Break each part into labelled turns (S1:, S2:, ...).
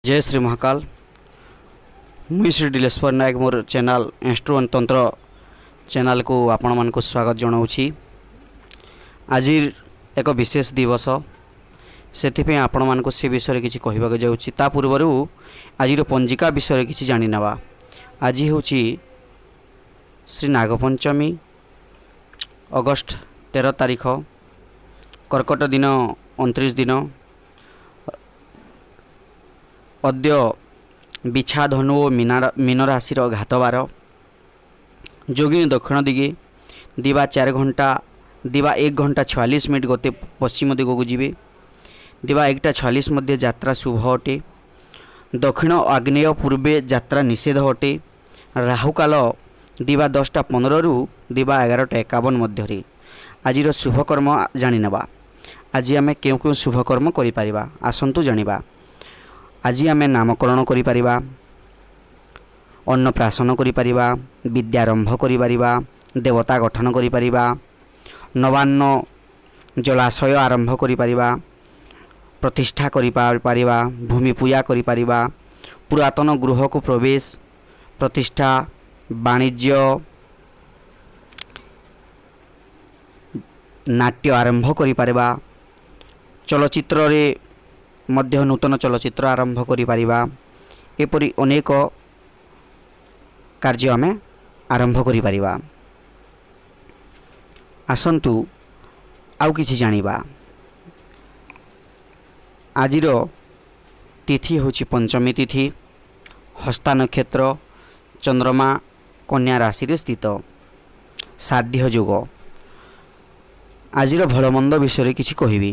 S1: ଜୟ ଶ୍ରୀ ମହାକାଲ। ମୁଇଁ ଶ୍ରୀ ଡିଲେଶ୍ୱର ନାୟକ, ମୋର channel astro ତନ୍ତ୍ର ଚ୍ୟାନେଲ୍କୁ ଆପଣମାନଙ୍କୁ ସ୍ୱାଗତ ଜଣାଉଛି। ଆଜିର ଏକ ବିଶେଷ ଦିବସ, ସେଥିପାଇଁ ଆପଣମାନଙ୍କୁ ସେ ବିଷୟରେ କିଛି କହିବାକୁ ଯାଉଛି। ତା ପୂର୍ବରୁ ଆଜିର ପଞ୍ଜିକା ବିଷୟରେ କିଛି ଜାଣିନେବା। ଆଜି ହେଉଛି ଶ୍ରୀ ନାଗପଞ୍ଚମୀ, ଅଗଷ୍ଟ 13 ତାରିଖ, କର୍କଟ ଦିନ 29 ଦିନ। ଅଦ୍ୟ ବିଛା, ଧନୁ ଓ ମୀନ ରାଶିର ଘାତବାର। ଯୋଗିନୀ ଦକ୍ଷିଣ ଦିଗେ ଦିବା 4 ଘଣ୍ଟା, ଦିବା 1 ଘଣ୍ଟା 46 ମିନିଟ୍ ଗତେ ପଶ୍ଚିମ ଦିଗକୁ ଯିବେ। ଦିବା 1ଟା 46 ମଧ୍ୟ ଯାତ୍ରା ଶୁଭ ଅଟେ। ଦକ୍ଷିଣ, ଆଗ୍ନେୟ, ପୂର୍ବେ ଯାତ୍ରା ନିଷେଧ ଅଟେ। ରାହୁକାଳ ଦିବା 10ଟା 15ରୁ ଦିବା 11ଟା 51 ମଧ୍ୟରେ। ଆଜିର ଶୁଭକର୍ମ ଜାଣିନେବା। ଆଜି ଆମେ କେଉଁ କେଉଁ ଶୁଭକର୍ମ କରିପାରିବା, ଆସନ୍ତୁ ଜାଣିବା। ଆଜି ଆମେ ନାମକରଣ କରିପାରିବା, ଅନ୍ନପ୍ରାଶନ କରିପାରିବା, ବିଦ୍ୟାରମ୍ଭ କରିପାରିବା, ଦେବତା ଗଠନ କରିପାରିବା, ନବାନ୍ନ ଜଳାଶୟ ଆରମ୍ଭ କରିପାରିବା, ପ୍ରତିଷ୍ଠା କରିପାରିବା, ଭୂମି ପୂଜା କରିପାରିବା, ପୁରାତନ ଗୃହକୁ ପ୍ରବେଶ, ପ୍ରତିଷ୍ଠା, ବାଣିଜ୍ୟ, ନାଟ୍ୟ ଆରମ୍ଭ କରିପାରିବା, ଚଳଚ୍ଚିତ୍ରରେ ମଧ୍ୟ ନୂତନ ଚଳଚ୍ଚିତ୍ର ଆରମ୍ଭ କରିପାରିବା। ଏପରି ଅନେକ କାର୍ଯ୍ୟ ଆମେ ଆରମ୍ଭ କରିପାରିବା। ଆସନ୍ତୁ ଆଉ କିଛି ଜାଣିବା। ଆଜିର ତିଥି ହେଉଛି ପଞ୍ଚମୀ ତିଥି, ହସ୍ତା ନକ୍ଷତ୍ର, ଚନ୍ଦ୍ରମା କନ୍ୟା ରାଶିରେ ସ୍ଥିତ, ସାଧ୍ୟ ଯୋଗ। ଆଜିର ଭଲମନ୍ଦ ବିଷୟରେ କିଛି କହିବି।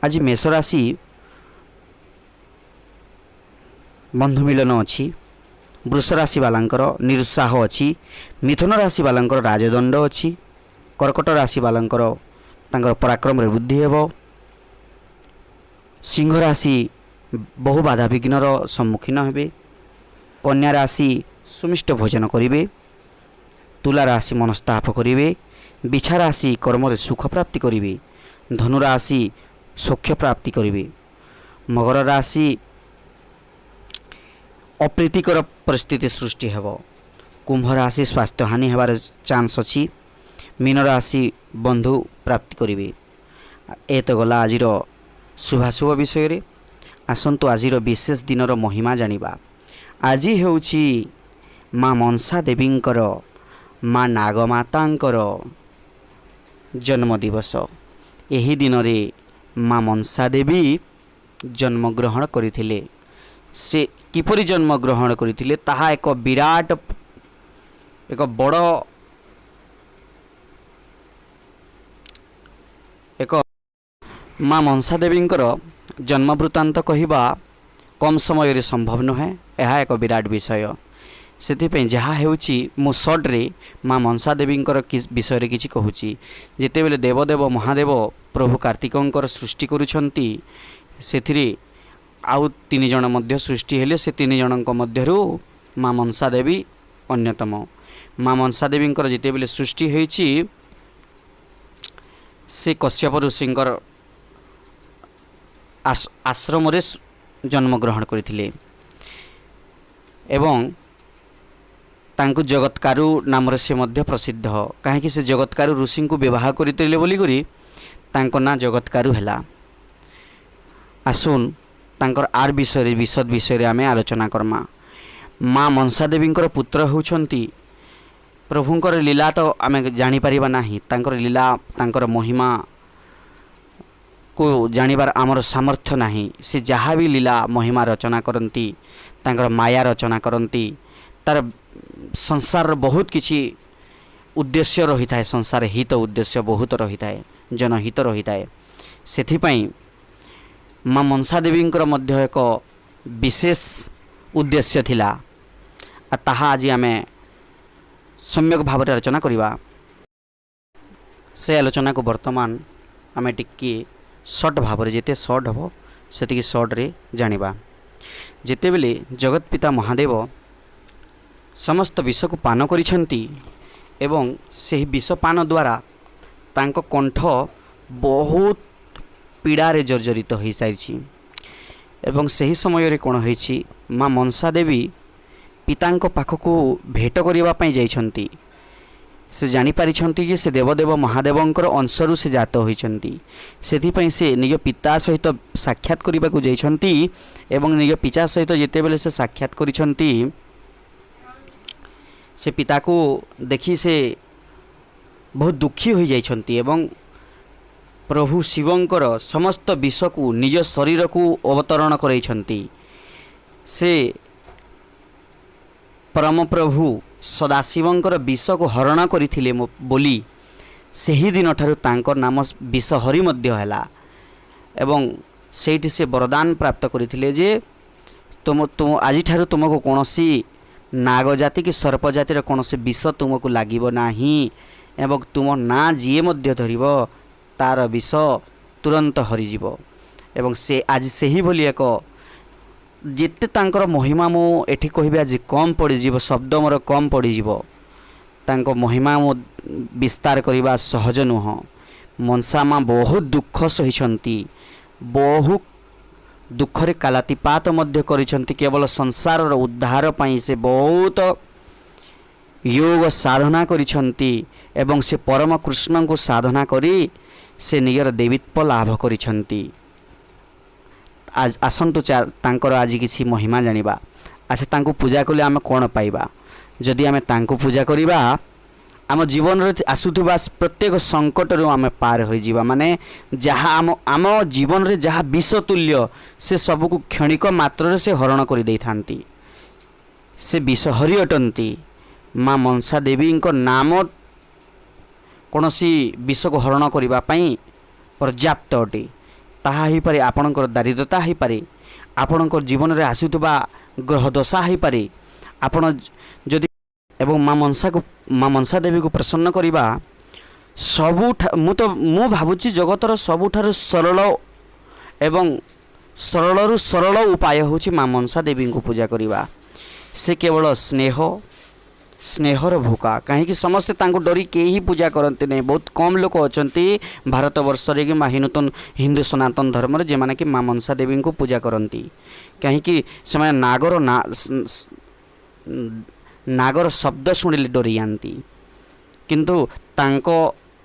S1: ଆଜି ମେଷ ରାଶି ବନ୍ଧୁ ମିଳନ ଅଛି। ବୃଷ ରାଶିବାଲାଙ୍କର ନିରୁତ୍ସାହ ଅଛି। ମିଥୁନ ରାଶିବାଲାଙ୍କର ରାଜଦଣ୍ଡ ଅଛି। କର୍କଟ ରାଶିବାଲାଙ୍କର ତାଙ୍କର ପରାକ୍ରମରେ ବୃଦ୍ଧି ହେବ। ସିଂହ ରାଶି ବହୁ ବାଧାବିଘ୍ନର ସମ୍ମୁଖୀନ ହେବେ। କନ୍ୟା ରାଶି ସୁମିଷ୍ଟ ଭୋଜନ କରିବେ। ତୁଲା ରାଶି ମନସ୍ତାପ କରିବେ। ବିଛା ରାଶି କର୍ମରେ ସୁଖ ପ୍ରାପ୍ତି କରିବେ। ଧନୁ ରାଶି ସୌଖ୍ୟ ପ୍ରାପ୍ତି କରିବେ। ମକର ରାଶି ଅପ୍ରୀତିକର ପରିସ୍ଥିତି ସୃଷ୍ଟି ହେବ। କୁମ୍ଭ ରାଶି ସ୍ୱାସ୍ଥ୍ୟହାନି ହେବାର ଚାନ୍ସ ଅଛି। ମୀନ ରାଶି ବନ୍ଧୁ ପ୍ରାପ୍ତି କରିବେ। ଏ ତ ଗଲା ଆଜିର ଶୁଭାଶୁଭ ବିଷୟରେ। ଆସନ୍ତୁ ଆଜିର ବିଶେଷ ଦିନର ମହିମା ଜାଣିବା। ଆଜି ହେଉଛି ମା ମନସା ଦେବୀଙ୍କର, ମା ନାଗମାତାଙ୍କର ଜନ୍ମ ଦିବସ। ଏହି ଦିନରେ ମା ମନସା ଦେବୀ ଜନ୍ମଗ୍ରହଣ କରିଥିଲେ। ସେ କିପରି ଜନ୍ମଗ୍ରହଣ କରିଥିଲେ, ତାହା ଏକ ବିରାଟ, ଏକ ବଡ଼ ଏକ ମା ମନସା ଦେବୀଙ୍କର ଜନ୍ମ ବୃତ୍ତାନ୍ତ କହିବା କମ୍ ସମୟରେ ସମ୍ଭବ ନୁହେଁ। ଏହା ଏକ ବିରାଟ ବିଷୟ। ସେଥିପାଇଁ ଯାହା ହେଉଛି ମୁଁ ସର୍ଟରେ ମା ମନସା ଦେବୀଙ୍କର ବିଷୟରେ କିଛି କହୁଛି। ଯେତେବେଳେ ଦେବଦେବ ମହାଦେବ ପ୍ରଭୁ କାର୍ତ୍ତିକଙ୍କର ସୃଷ୍ଟି କରୁଛନ୍ତି, ସେଥିରେ ଆଉ ତିନି ଜଣ ମଧ୍ୟ ସୃଷ୍ଟି ହେଲେ। ସେ ତିନି ଜଣଙ୍କ ମଧ୍ୟରୁ ମା ମନସା ଦେବୀ ଅନ୍ୟତମ। ମା ମନସା ଦେବୀଙ୍କର ଯେତେବେଳେ ସୃଷ୍ଟି ହୋଇଛି, ସେ କଶ୍ୟପ ଋଷିଙ୍କର ଆଶ୍ରମରେ ଜନ୍ମଗ୍ରହଣ କରିଥିଲେ ଏବଂ ତାଙ୍କୁ ଜଗତକାରୁ ନାମରେ ସେ ମଧ୍ୟ ପ୍ରସିଦ୍ଧ। କାହିଁକି ସେ ଜଗତକାରୁ ଋଷିଙ୍କୁ ବିବାହ କରିଥିଲେ ବୋଲିକରି ତାଙ୍କ ନାଁ ଜଗତକାରୁ ହେଲା। ଆସୁନ୍ ତାଙ୍କର ଆର୍ ବିଷୟରେ, ବିଶଦ ବିଷୟରେ ଆମେ ଆଲୋଚନା କର୍ମା। ମା ମନସା ଦେବୀଙ୍କର ପୁତ୍ର ହେଉଛନ୍ତି ପ୍ରଭୁଙ୍କର ଲୀଳା ତ ଆମେ ଜାଣିପାରିବା ନାହିଁ। ତାଙ୍କର ଲୀଳା, ତାଙ୍କର ମହିମାକୁ ଜାଣିବାର ଆମର ସାମର୍ଥ୍ୟ ନାହିଁ। ସେ ଯାହା ବି ଲୀଳା ମହିମା ରଚନା କରନ୍ତି, ତାଙ୍କର ମାୟା ରଚନା କରନ୍ତି, ତାର ସଂସାରର ବହୁତ କିଛି ଉଦ୍ଦେଶ୍ୟ ରହିଥାଏ। ସଂସାର ହିତ ଉଦ୍ଦେଶ୍ୟ ବହୁତ ରହିଥାଏ, ଜନହିତ ରହିଥାଏ। ସେଥିପାଇଁ ମା ମନସା ଦେବୀଙ୍କର ମଧ୍ୟ ଏକ ବିଶେଷ ଉଦ୍ଦେଶ୍ୟ ଥିଲା ଆଉ ତାହା ଆଜି ଆମେ ସମ୍ୟକ ଭାବରେ ଆଲୋଚନା କରିବା। ସେ ଆଲୋଚନାକୁ ବର୍ତ୍ତମାନ ଆମେ ଟିକିଏ ସର୍ଟ ଭାବରେ, ଯେତେ ସର୍ଟ ହେବ ସେତିକି ସର୍ଟରେ ଜାଣିବା। ଯେତେବେଳେ ଜଗତ ପିତା ମହାଦେବ ସମସ୍ତ ବିଷକୁ ପାନ କରିଛନ୍ତି ଏବଂ ସେହି ବିଷ ପାନ ଦ୍ୱାରା ତାଙ୍କ କଣ୍ଠ ବହୁତ ପୀଡ଼ାରେ ଜର୍ଜରିତ ହୋଇସାରିଛି। ଏବଂ ସେହି ସମୟରେ କ'ଣ ହେଇଛି, ମା ମନସା ଦେବୀ ପିତାଙ୍କ ପାଖକୁ ଭେଟ କରିବା ପାଇଁ ଯାଇଛନ୍ତି। ସେ ଜାଣିପାରିଛନ୍ତି କି ସେ ଦେବଦେବ ମହାଦେବଙ୍କର ଅଂଶରୁ ସେ ଜାତ ହୋଇଛନ୍ତି। ସେଥିପାଇଁ ସେ ନିଜ ପିତା ସହିତ ସାକ୍ଷାତ କରିବାକୁ ଯାଇଛନ୍ତି ଏବଂ ନିଜ ପିତା ସହିତ ଯେତେବେଳେ ସେ ସାକ୍ଷାତ କରିଛନ୍ତି, ସେ ପିତାକୁ ଦେଖି ସେ ବହୁତ ଦୁଃଖୀ ହୋଇଯାଇଛନ୍ତି ଏବଂ ପ୍ରଭୁ ଶିବଙ୍କର ସମସ୍ତ ବିଷକୁ ନିଜ ଶରୀରକୁ ଅବତରଣ କରାଇଛନ୍ତି। ସେ ପରମପ୍ରଭୁ ସଦାଶିବଙ୍କର ବିଷକୁ ହରଣ କରିଥିଲେ ବୋଲି ସେହି ଦିନଠାରୁ ତାଙ୍କ ନାମ ବିଷହରି ମଧ୍ୟ ହେଲା। ଏବଂ ସେଇଠି ସେ ବରଦାନ ପ୍ରାପ୍ତ କରିଥିଲେ ଯେ ତୁମ ଆଜିଠାରୁ ତୁମକୁ କୌଣସି ନାଗ ଜାତି କି ସର୍ପ ଜାତିର କୌଣସି ବିଷ ତୁମକୁ ଲାଗିବ ନାହିଁ ଏବଂ ତୁମ ନାଁ ଯିଏ ମଧ୍ୟ ଧରିବ, ତା'ର ବିଷ ତୁରନ୍ତ ହରିଯିବ। ଏବଂ ସେ ଆଜି ସେହିଭଳି ଏକ ଯେତେ ତାଙ୍କର ମହିମା ମୁଁ ଏଠି କହିବି, ଆଜି କମ୍ ପଡ଼ିଯିବ, ଶବ୍ଦ ମୋର କମ୍ ପଡ଼ିଯିବ। ତାଙ୍କ ମହିମା ମୁଁ ବିସ୍ତାର କରିବା ସହଜ ନୁହଁ। ମନସା ମା ବହୁତ ଦୁଃଖ ସହିଛନ୍ତି, ବହୁ ଦୁଃଖରେ କାଳାତିପାତ ମଧ୍ୟ କରିଛନ୍ତି। କେବଳ ସଂସାରର ଉଦ୍ଧାର ପାଇଁ ସେ ବହୁତ ଯୋଗ ସାଧନା କରିଛନ୍ତି ଏବଂ ସେ ପରମ କୃଷ୍ଣଙ୍କୁ ସାଧନା କରି ସେ ନିଜର ଦେବୀତ୍ୱ ଲାଭ କରିଛନ୍ତି। ଆସନ୍ତୁ, ତାଙ୍କର ଆଜି କିଛି ମହିମା ଜାଣିବା। ଆଚ୍ଛା, ତାଙ୍କୁ ପୂଜା କଲେ ଆମେ କ'ଣ ପାଇବା? ଯଦି ଆମେ ତାଙ୍କୁ ପୂଜା କରିବା, ଆମ ଜୀବନରେ ଆସୁଥିବା ପ୍ରତ୍ୟେକ ସଙ୍କଟରୁ ଆମେ ପାର ହୋଇଯିବା। ମାନେ ଯାହା ଆମ ଜୀବନରେ ଯାହା ବିଷ ତୁଲ୍ୟ, ସେ ସବୁକୁ କ୍ଷଣିକ ମାତ୍ରରେ ସେ ହରଣ କରିଦେଇଥାନ୍ତି। ସେ ବିଷହରି ଅଟନ୍ତି। ମା ମନସା ଦେବୀଙ୍କ ନାମ କୌଣସି ବିଷକୁ ହରଣ କରିବା ପାଇଁ ପର୍ଯ୍ୟାପ୍ତ ଅଟେ। ତାହା ହେଇପାରେ ଆପଣଙ୍କର ଦାରିଦ୍ରତା ହେଇପାରେ, ଆପଣଙ୍କ ଜୀବନରେ ଆସୁଥିବା ଗ୍ରହ ଦଶା ହେଇପାରେ। ଆପଣ ଯଦି ଏବଂ ମା ମନସା ଦେବୀକୁ ପ୍ରସନ୍ନ କରିବା ମୁଁ ଭାବୁଛି ଜଗତର ସବୁଠାରୁ ସରଳ ଏବଂ ସରଳରୁ ସରଳ ଉପାୟ ହେଉଛି ମା ମନସା ଦେବୀଙ୍କୁ ପୂଜା କରିବା। ସେ କେବଳ ସ୍ନେହର ଭୋକା। କାହିଁକି ସମସ୍ତେ ତାଙ୍କୁ ଡରି କେହି ପୂଜା କରନ୍ତି ନାହିଁ। ବହୁତ କମ୍ ଲୋକ ଅଛନ୍ତି ଭାରତବର୍ଷରେ କିମ୍ବା ହିନ୍ଦୁ ସନାତନ ଧର୍ମରେ, ଯେଉଁମାନେ କି ମା ମନସା ଦେବୀଙ୍କୁ ପୂଜା କରନ୍ତି। କାହିଁକି ସେମାନେ ନାଗର ଶବ୍ଦ ଶୁଣିଲେ ଡରିଯାଆନ୍ତି। କିନ୍ତୁ ତାଙ୍କ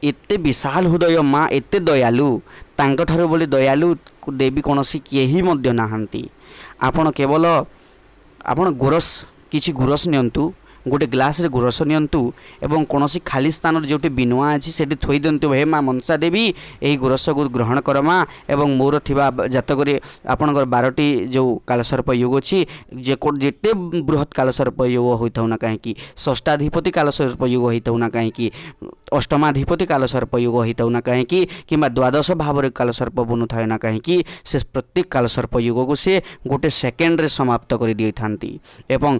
S1: ଏତେ ବିଶାଳ ହୃଦୟ, ମା ଏତେ ଦୟାଲୁ, ତାଙ୍କଠାରୁ ବୋଲି ଦୟାଲୁ ଦେବୀ କୌଣସି କେହି ମଧ୍ୟ ନାହାନ୍ତି। ଆପଣ କେବଳ ଆପଣ ଗୋରସ, କିଛି ଗୁରସ ନିଅନ୍ତୁ, ଗୋଟେ ଗ୍ଲାସରେ ଗୁରସ ନିଅନ୍ତୁ ଏବଂ କୌଣସି ଖାଲି ସ୍ଥାନରେ ଯେଉଁଠି ବିନୁଆ ଅଛି, ସେଠି ଥୋଇ ଦିଅନ୍ତୁ। "ହେ ମା ମନସା ଦେବୀ, ଏହି ଗୁରସକୁ ଗ୍ରହଣ କର ମା ଏବଂ ମୋର ଥିବା ଜାତକରେ ଆପଣଙ୍କର 12ଟି ଯେଉଁ କାଳସର୍ପ ଯୋଗ ଅଛି, ଯେତେ ବୃହତ କାଳସର୍ପ ଯୋଗ ହୋଇଥାଉ ନା କାହିଁକି, ଷଷ୍ଠାଧିପତି କାଳସର୍ପ ଯୋଗ ହୋଇଥାଉ ନା କାହିଁକି, ଅଷ୍ଟମାଧିପତି କାଳସର୍ପ ଯୋଗ ହୋଇଥାଉ ନା କାହିଁକି କିମ୍ବା ଦ୍ୱାଦଶ ଭାବରେ କାଳସର୍ପ ବୁନୁଥାଏ ନା କାହିଁକି, ସେ ପ୍ରତ୍ୟେକ କାଳସର୍ପ ଯୋଗକୁ ସେ ଗୋଟେ ସେକେଣ୍ଡରେ ସମାପ୍ତ କରିଦେଇଥାନ୍ତି ଏବଂ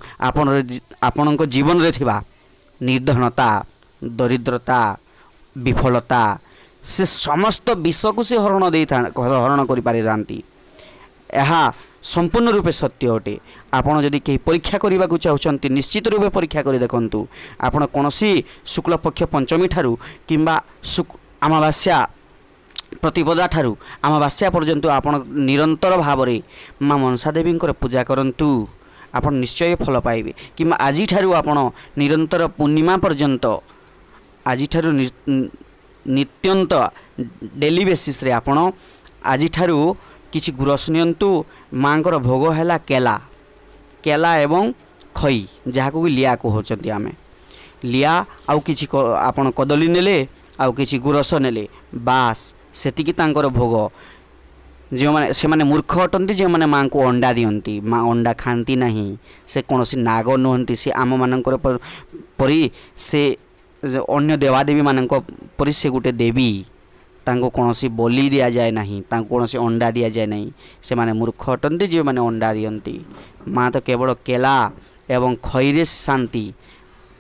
S1: ଆପଣଙ୍କ ଜୀବନରେ ଥିବା ନିର୍ଧନତା, ଦରିଦ୍ରତା, ବିଫଳତା, ସେ ସମସ୍ତ ବିଷକୁ ସେ ହରଣ କରିପାରିଥାନ୍ତି। ଏହା ସମ୍ପୂର୍ଣ୍ଣ ରୂପେ ସତ୍ୟ ଅଟେ। ଆପଣ ଯଦି କେହି ପରୀକ୍ଷା କରିବାକୁ ଚାହୁଁଛନ୍ତି, ନିଶ୍ଚିତ ରୂପେ ପରୀକ୍ଷା କରି ଦେଖନ୍ତୁ। ଆପଣ କୌଣସି ଶୁକ୍ଳପକ୍ଷ ପଞ୍ଚମୀ ଠାରୁ କିମ୍ବା ଅମାବାସ୍ୟା ପ୍ରତିପଦା ଠାରୁ ଅମାବାସ୍ୟା ପର୍ଯ୍ୟନ୍ତ ଆପଣ ନିରନ୍ତର ଭାବରେ ମା ମନସା ଦେବୀଙ୍କର ପୂଜା କରନ୍ତୁ, ଆପଣ ନିଶ୍ଚୟ ଫଳ ପାଇବେ। କିମ୍ବା ଆଜିଠାରୁ ଆପଣ ନିରନ୍ତର ପୂର୍ଣ୍ଣିମା ପର୍ଯ୍ୟନ୍ତ, ଆଜିଠାରୁ ନିତ୍ୟନ୍ତ ଡେଲି ବେସିସ୍ରେ ଆପଣ ଆଜିଠାରୁ କିଛି ଗୁରସ ନିଅନ୍ତୁ। ମାଆଙ୍କର ଭୋଗ ହେଲା କେଲା, କେଲା ଏବଂ ଖଇ, ଯାହାକୁ କି ଲିଆ କହୁଛନ୍ତି ଆମେ। ଲିଆ ଆଉ କିଛି ଆପଣ କଦଳୀ ନେଲେ ଆଉ କିଛି ଗୁରସ ନେଲେ, ବାସ୍ ସେତିକି ତାଙ୍କର ଭୋଗ। ସେମାନେ ମୂର୍ଖ ଅଟନ୍ତି ଯେଉଁମାନେ ମାଆଙ୍କୁ ଅଣ୍ଡା ଦିଅନ୍ତି। ମା ଅଣ୍ଡା ଖାଆନ୍ତି ନାହିଁ। ସେ କୌଣସି ନାଗ ନୁହନ୍ତି। ସେ ଆମମାନଙ୍କର ପରି, ସେ ଅନ୍ୟ ଦେବାଦେବୀମାନଙ୍କ ପରି ସେ ଗୋଟେ ଦେବୀ। ତାଙ୍କୁ କୌଣସି ବଲି ଦିଆଯାଏ ନାହିଁ, ତାଙ୍କୁ କୌଣସି ଅଣ୍ଡା ଦିଆଯାଏ ନାହିଁ। ସେମାନେ ମୂର୍ଖ ଅଟନ୍ତି ଯେଉଁମାନେ ଅଣ୍ଡା ଦିଅନ୍ତି। ମା ତ କେବଳ କେଲା ଏବଂ ଖଇରେ ଶାନ୍ତି,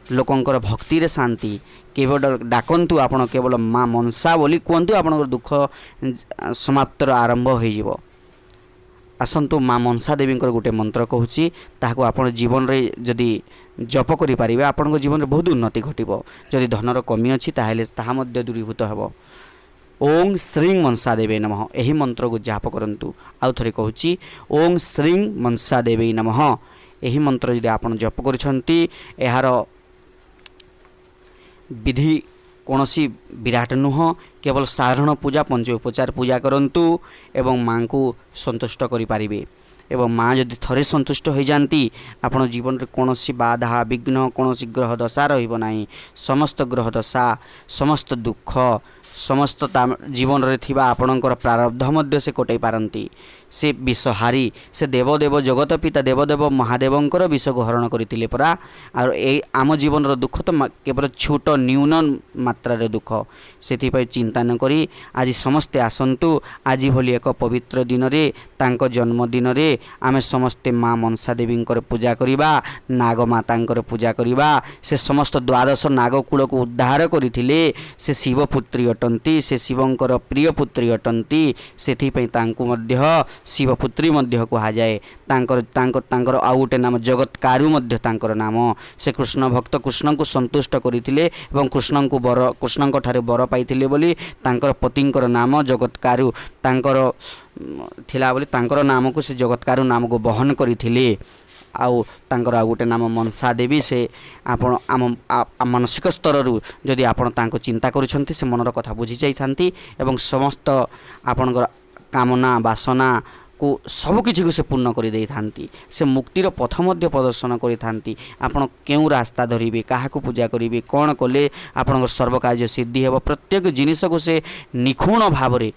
S1: ଲୋକଙ୍କର ଭକ୍ତିରେ ଶାନ୍ତି। କେବଳ ଡାକନ୍ତୁ ଆପଣ, କେବଳ ମା ମନସା ବୋଲି କୁହନ୍ତୁ, ଆପଣଙ୍କର ଦୁଃଖ ସମାପ୍ତର ଆରମ୍ଭ ହୋଇଯିବ। ଆସନ୍ତୁ, ମା ମନସା ଦେବୀଙ୍କର ଗୋଟେ ମନ୍ତ୍ର କହୁଛି। ତାହାକୁ ଆପଣ ଜୀବନରେ ଯଦି ଜପ କରିପାରିବେ, ଆପଣଙ୍କ ଜୀବନରେ ବହୁତ ଉନ୍ନତି ଘଟିବ। ଯଦି ଧନର କମି ଅଛି, ତାହେଲେ ତାହା ମଧ୍ୟ ଦୂରୀଭୂତ ହେବ। ଓଁ ଶ୍ରୀଂ ମନସା ଦେବୀ ନମଃ, ଏହି ମନ୍ତ୍ରକୁ ଜାପ କରନ୍ତୁ। ଆଉ ଥରେ କହୁଛି, ଓଁ ଶ୍ରୀଂ ମନସା ଦେବୀ ନମଃ। ଏହି ମନ୍ତ୍ର ଯଦି ଆପଣ ଜପ କରୁଛନ୍ତି, ଏହାର ବିଧି କୌଣସି ବିରାଟ ନୁହଁ। କେବଳ ସାଧାରଣ ପୂଜା, ପଞ୍ଚ ଉପଚାର ପୂଜା କରନ୍ତୁ ଏବଂ ମାଆଙ୍କୁ ସନ୍ତୁଷ୍ଟ କରିପାରିବେ। ଏବଂ ମା ଯଦି ଥରେ ସନ୍ତୁଷ୍ଟ ହୋଇଯାଆନ୍ତି, ଆପଣ ଜୀବନରେ କୌଣସି ବାଧା ବିଘ୍ନ, କୌଣସି ଗ୍ରହ ଦଶା ରହିବ ନାହିଁ। ସମସ୍ତ ଗ୍ରହ ଦଶା, ସମସ୍ତ ଦୁଃଖ, ସମସ୍ତ ତା ଜୀବନରେ ଥିବା ଆପଣଙ୍କର ପ୍ରାରବ୍ଧ ମଧ୍ୟ ସେ କଟାଇ ପାରନ୍ତି। ସେ ବିଷହାରୀ, ସେ ଦେବଦେବ ଜଗତ ପିତା ଦେବଦେବ ମହାଦେବଙ୍କର ବିଷକୁ ହରଣ କରିଥିଲେ ପରା। ଆଉ ଏଇ ଆମ ଜୀବନର ଦୁଃଖ ତ କେବଳ ଛୋଟ ନ୍ୟୁନ ମାତ୍ରାରେ ଦୁଃଖ। ସେଥିପାଇଁ ଚିନ୍ତା ନ କରି ଆଜି ସମସ୍ତେ ଆସନ୍ତୁ, ଆଜି ଭଳି ଏକ ପବିତ୍ର ଦିନରେ, ତାଙ୍କ ଜନ୍ମଦିନରେ ଆମେ ସମସ୍ତେ ମା ମନସା ଦେବୀଙ୍କର ପୂଜା କରିବା, ନାଗମାତାଙ୍କର ପୂଜା କରିବା। ସେ ସମସ୍ତ ଦ୍ୱାଦଶ ନାଗକୂଳକୁ ଉଦ୍ଧାର କରିଥିଲେ। ସେ ଶିବପୁତ୍ରୀ ଅଟନ୍ତି, ସେ ଶିବଙ୍କର ପ୍ରିୟ ପୁତ୍ରୀ ଅଟନ୍ତି। ସେଥିପାଇଁ ତାଙ୍କୁ ମଧ୍ୟ ଶିବପୁତ୍ରୀ ମଧ୍ୟ କୁହାଯାଏ। ତାଙ୍କର ଆଉ ଗୋଟେ ନାମ ଜଗତକାରୁ ମଧ୍ୟ ତାଙ୍କର ନାମ। ସେ କୃଷ୍ଣ ଭକ୍ତ, କୃଷ୍ଣଙ୍କୁ ସନ୍ତୁଷ୍ଟ କରିଥିଲେ ଏବଂ କୃଷ୍ଣଙ୍କ ଠାରୁ ବର ପାଇଥିଲେ ବୋଲି ତାଙ୍କର ପତିଙ୍କର ନାମ ଜଗତକାରୁ ତାଙ୍କର ଥିଲା ବୋଲି ତାଙ୍କର ନାମକୁ ସେ ଜଗତକାରୁ ନାମକୁ ବହନ କରିଥିଲେ। ଆଉ ତାଙ୍କର ଆଉ ଗୋଟେ ନାମ ମନସା ଦେବୀ। ସେ ଆପଣ ଆମ ମାନସିକ ସ୍ତରରୁ ଯଦି ଆପଣ ତାଙ୍କୁ ଚିନ୍ତା କରୁଛନ୍ତି, ସେ ମନର କଥା ବୁଝି ଯାଇଥାନ୍ତି ଏବଂ ସମସ୍ତ ଆପଣଙ୍କର କାମନା ବାସନାକୁ ସବୁକିଛିକୁ ସେ ପୂର୍ଣ୍ଣ କରିଦେଇଥାନ୍ତି। ସେ ମୁକ୍ତିର ପଥ ମଧ୍ୟ ପ୍ରଦର୍ଶନ କରିଥାନ୍ତି। ଆପଣ କେଉଁ ରାସ୍ତା ଧରିବେ, କାହାକୁ ପୂଜା କରିବେ, କ'ଣ କଲେ ଆପଣଙ୍କର ସର୍ବକାର୍ଯ୍ୟ ସିଦ୍ଧି ହେବ, ପ୍ରତ୍ୟେକ ଜିନିଷକୁ ସେ ନିଖୁଣ ଭାବରେ,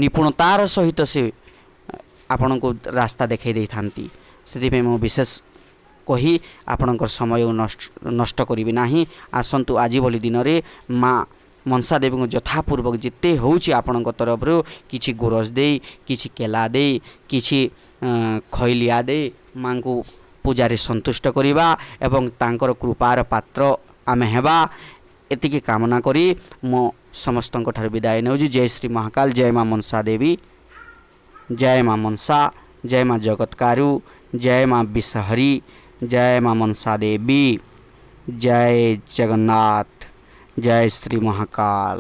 S1: ନିପୁଣତାର ସହିତ ସେ ଆପଣଙ୍କୁ ରାସ୍ତା ଦେଖାଇ ଦେଇଥାନ୍ତି। ସେଥିପାଇଁ ମୁଁ ବିଶେଷ କହି ଆପଣଙ୍କର ସମୟ ନଷ୍ଟ କରିବି ନାହିଁ। ଆସନ୍ତୁ, ଆଜି ଭଳି ଦିନରେ ମା ମନସା ଦେବୀଙ୍କୁ ଯଥାପୂର୍ବକ ଯେତେ ହେଉଛି ଆପଣଙ୍କ ତରଫରୁ କିଛି ଗୋରସ ଦେଇ, କିଛି କେଲା ଦେଇ, କିଛି ଖଇଲିଆ ଦେଇ ମାଆଙ୍କୁ ପୂଜାରେ ସନ୍ତୁଷ୍ଟ କରିବା ଏବଂ ତାଙ୍କର କୃପାର ପାତ୍ର ଆମେ ହେବା, ଏତିକି କାମନା କରି ମୁଁ ସମସ୍ତଙ୍କ ଠାରୁ ବିଦାୟ ନେଉଛି। ଜୟ ଶ୍ରୀ ମହାକାଲ, ଜୟ ମା ମନସା ଦେବୀ, ଜୟ ମା ମନସା, ଜୟ ମା ଜଗତକାରୁ, ଜୟ ମା ବିଷହରୀ, ଜୟ ମା ମନସା ଦେବୀ, ଜୟ ଜଗନ୍ନାଥ, ଜୟ ଶ୍ରୀ ମହାକାଲ।